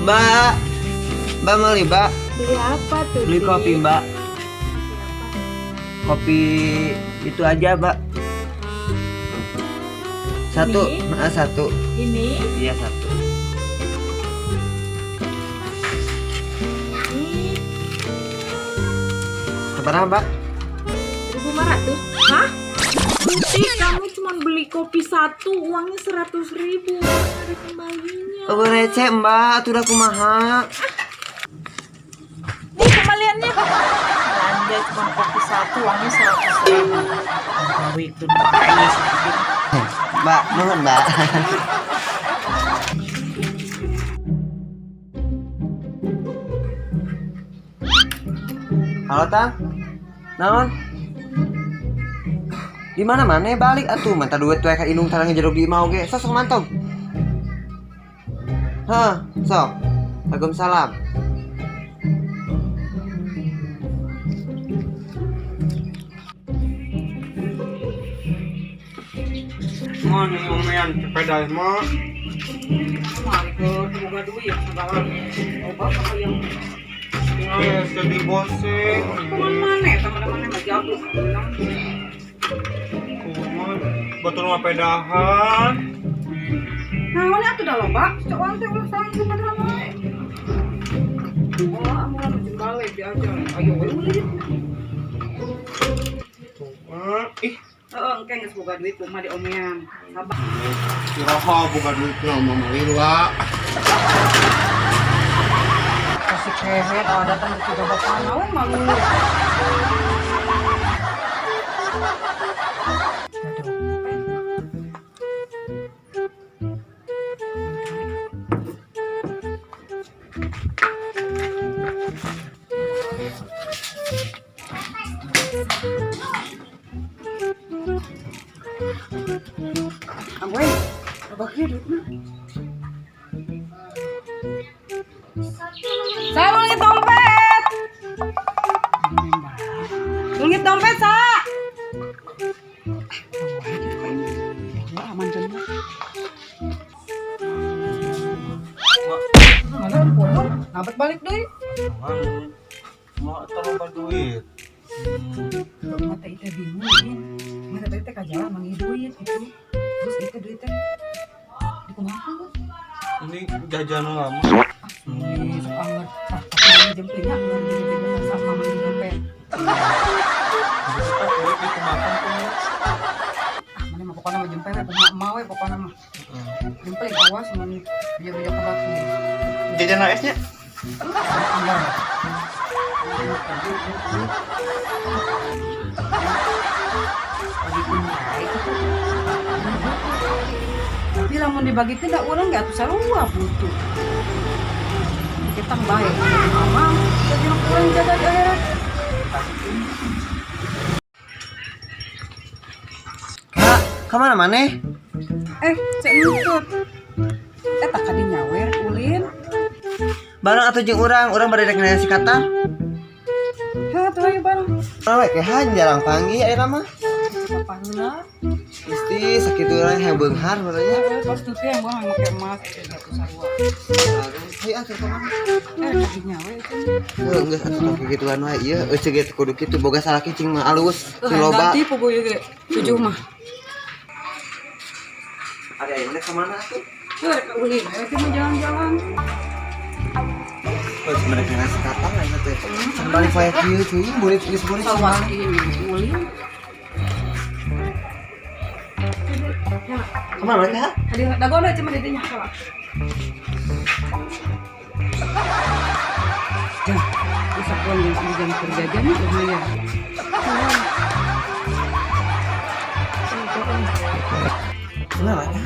Mbak, Mbak beli, Mbak. Beli apa tuh? Beli kopi, Mbak. Kopi itu aja, Mbak. Satu, Ini? nah, satu. Ini? Iya, satu. Ini Seberapa, Mbak? 1.500. Hah? Tuti, kamu cuma beli kopi satu, uangnya 100.000. Ada kembalinya. Oh, receh, Mbak. Atuh udah kumaha. Nih kembaliannya. Belanja cuma kopi satu, uangnya 100.000. Itu Mbak, nuhun, Mbak. Halo, Tang. Naon? Di mana mana balik atuh manta duit tuh ka indung tarang jeruk di imah oge. Sok sok mantog. Hah, sok. Waalaikumsalam. Mana ngomean sepeda mah? Mari ke boga duit segala. Loba ka yang Eh, sedih bosing. kumaha mana teman-teman mah jago. Kumaha? Batur mah pedahan. Nah, mana atuh dah loba? Cok teh ulah salah padahal mah. Oh, amun nu balik diajar. Ayo we ulin. Kumaha? Ih, Heeh, engke geus boga duit kumaha diomean. Sabar. iraha boga duit mah mau meuli wa. Kasih kehet oh datang ke bapak we malu. Amboy, loba kieu duitna. Saya mau ngit dompet. Ngit dompet, Sa. Ya, aman kan. Mana potong? Ngabet balik deui. Mau tolong duit. Mata itu bingung. Mata teh ka jalan manggih duit gitu. Terus itu duit teh dikumaha? Ini jajan lama. Ih, sok anger. Tah, tapi jemplingnya anger jadi beda sama manggih dompet. Duit dikumakan tuh. Ah, mana mah pokoknya mah jempe we, kumaha emak we pokoknya mah. Jempling awas mun bija-bija ka batu. Jajan AS-nya? Anggar. Tapi lamun dibagikeun da urang ge atuh sarua butuh. Kita bae mama, jadi kurang jaga di akhirat. Kak, kemana mana? Eh, cek nutut. Eh, tak kadi nyawer ulin. Bareng atuh jeung urang, urang bade rek nanya si kata. Hah, tuh ayo bareng. Urang we kehan jarang panggih ayeuna mah. Apa heula? Gusti sakitu urang hayang beunghar urangnya. Eh, pas tuh yang gua make emas atuh sarua. Hayu atuh kemana? Eh, kadi nyawer itu. Heuh, geus atuh tong kikituan wae ieu eueuh ge kudu kitu boga salaki cing mah alus, cing loba. Ganti pugu ieu ge 7 mah. Ari ayeuna ka mana atuh? Tuh rek ulin, we teh mau jalan-jalan. Oh, mereka ngasih kata ayeuna teh. Can balik poe kieu cuy, burit geus burit Sawas ini ulin. Ya, Kemana mereka? tadi dago lah cuma didinya salah. Jang, bisa pulang jam jam kerja aja nih lumayan. Kemana mereka?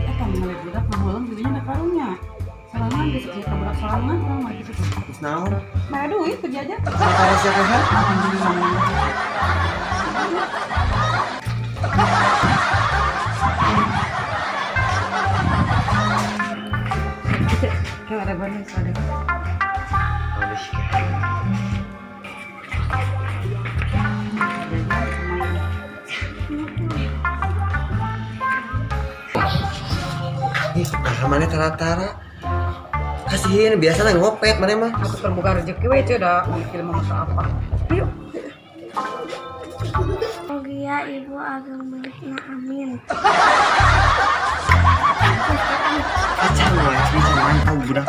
Eta mulai budak ngaholeng dirinya da karunya. Salangan geus kieu ka budak salangan urang mah gitu. Geus naon? Mah duit kerja aja. Makanya siapa ha? Alhamdulillah. Kayak ada bonus ada. Ih, nah mana tara-tara? Kasihin biasa ngopet mana mah. Aku terbuka rezeki we ceu da mikir mah apa. Ayo. Mugia Ibu ageng milikna, amin. Kacau wae bisa mantau budak.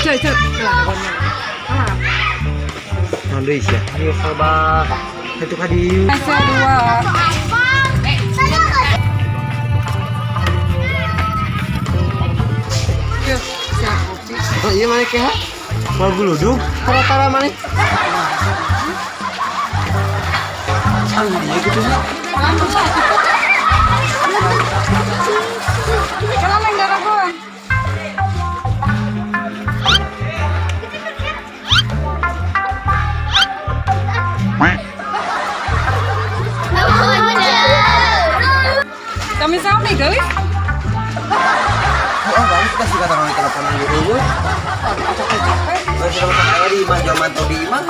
Ceu ceu. Ah. Naon deui sia? Ayo sabar. Satu kali. Asa dua. Ceu, siap kopi. Oh iya mana keha? Mau geluduk? Tara-tara mana? Ah, iya gitu sih. Kalau neng darah gua. Sami-sami guys. Oh, balik kita sih kata orang teleponan gitu. Capek-capek. Masih telepon saya di imah zaman tuh di imah.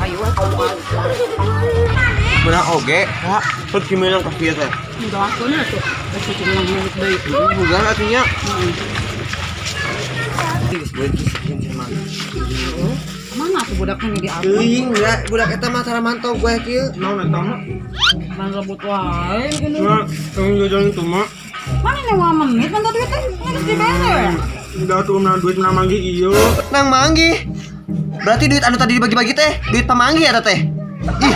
Ayo aku. Menang oge, Kak. Terus gimana ke dia teh? Udah waktunya tuh. Terus cuci menang menit deui. Bukan artinya. Geus boleh kisikin sama. Mana tuh budaknya nih di atas? Teuing enggak budak eta mah tara mantau gue kieu. Naon eta mah? Mana rebut wae gini. Mak, tong jajan itu mak. Mana nih 5 menit minta duit teh? Ini geus dibere. Udah tuh menang duit menang manggih iyo. Nang manggih. Berarti duit anu tadi dibagi-bagi teh, duit pamanggih eta teh. Ih,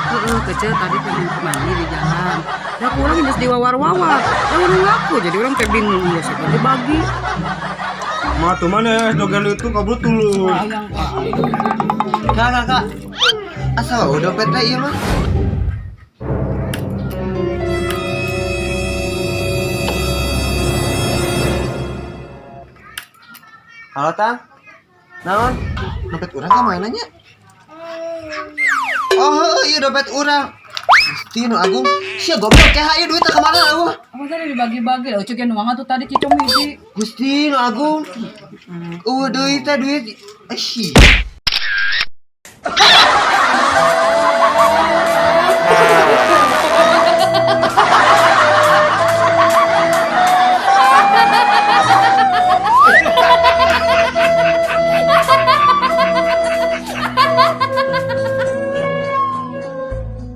Heeh, kecil tadi pengen kemana di jalan. Dah kurang geus diwawar-wawar. Dah urang ngaku jadi orang teh bingung geus dibagi. Mak tuh mana dogan itu kabur tuh. Ayang Pak. Kak, kak, kak. Asal udah dompet teh ieu mah. Halo, Tang. Naon? Dompet urang ka mainannya? Oh, heueuh, ieu dompet urang. Gusti nu agung. Sia goblok keha ieu duitna kamana eueuh? Apa tadi dibagi-bagi lah, ucuk yang tuh tadi cicong hiji. Gusti nu agung. Eueuh deui teh duit. Eh, sia.